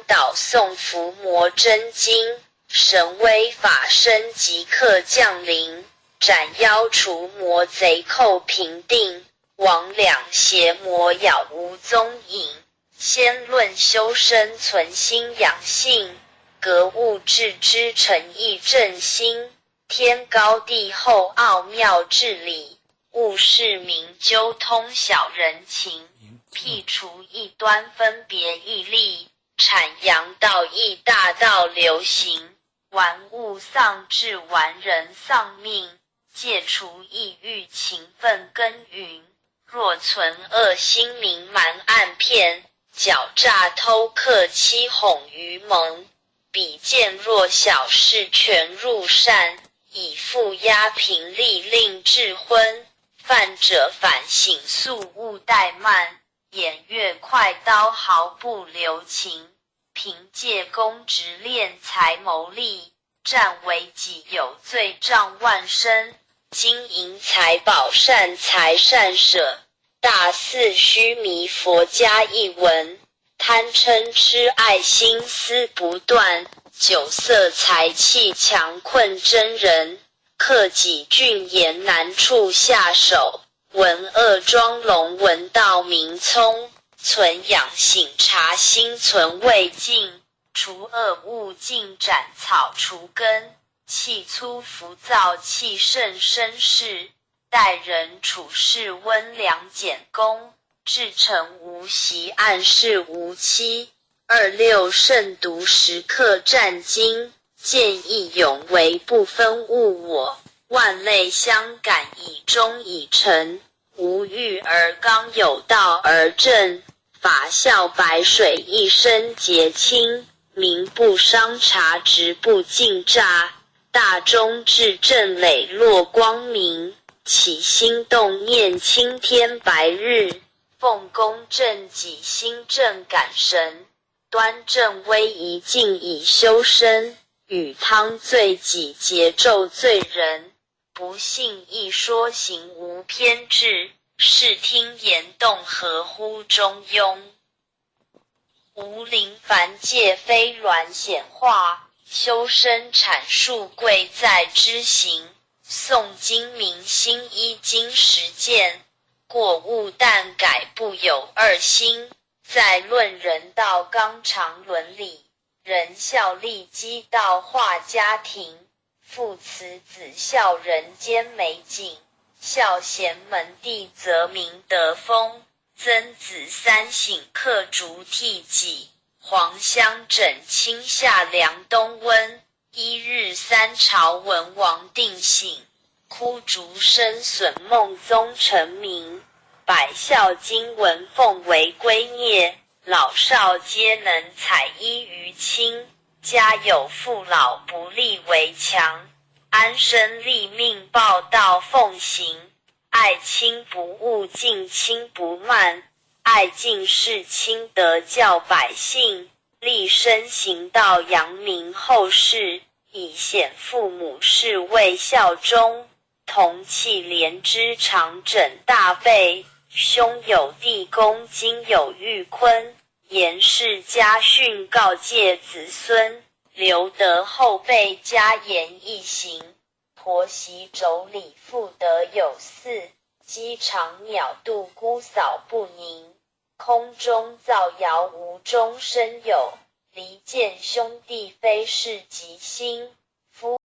导诵伏魔真经，神威法身即刻降临，斩妖除魔贼寇平定，魍魉邪魔杳无踪影。先论修身存心养性，格物致知诚意正心，天高地厚奥妙至理，悟事明究通晓人情，辟除异端分别义利，阐扬道义大道流行，玩物丧志玩人丧命，戒除意欲勤奋耕耘。若存恶心明瞒暗骗，狡诈偷克欺哄愚蒙，鄙贱弱小事全入善，以富压贫利令智昏。犯者反省速勿怠慢，偃月快刀毫不留情。凭借公职敛财牟利，占为己有罪障万身。金银财宝善财善舍，大肆虚弥佛家一文，贪嗔痴爱心思不断，酒色财气强困真人，克己俊言难处下手，闻恶装聋闻道明聪，存养醒察心存未尽，除恶务尽斩草除根。气粗浮躁气盛生事，待人处事温良俭恭，至诚无习暗示无欺。26慎独时刻战兢，见义勇为不分物我，万类相感以忠以诚，无欲而刚有道而正，法孝白水一身洁清，民不伤察直不尽诈。大忠至正磊落光明，起心动念青天白日，奉公正己心正感神，端正威仪静以修身，与汤罪己节咒罪人，不信一说行无偏执，视听言动合乎中庸。无灵凡界非鸾显化。修身阐述贵在知行，诵经明心依经实践，过误但改不有二心。再论人道纲常伦理，仁孝利基道化家庭，父慈子孝人间美景，孝贤门第则民德风，曾子三省克竹替己。黄香枕清夏凉冬温，一日三朝文王定省，枯竹生笋孟宗成名，百孝经文奉为圭臬，老少皆能采衣于亲，家有父老不立为强，安身立命报道奉行，爱亲不误敬亲不慢。爱敬事亲德教百姓，立身行道扬名后世，以显父母是为效忠。同气连枝长枕大被，兄有弟恭，今有玉坤。严氏家训告诫子孙，留得后辈家言一行。婆媳妯娌妇德有嗣，鸡肠鸟肚姑嫂不宁。空中造谣无中生有，离间兄弟非是吉星。夫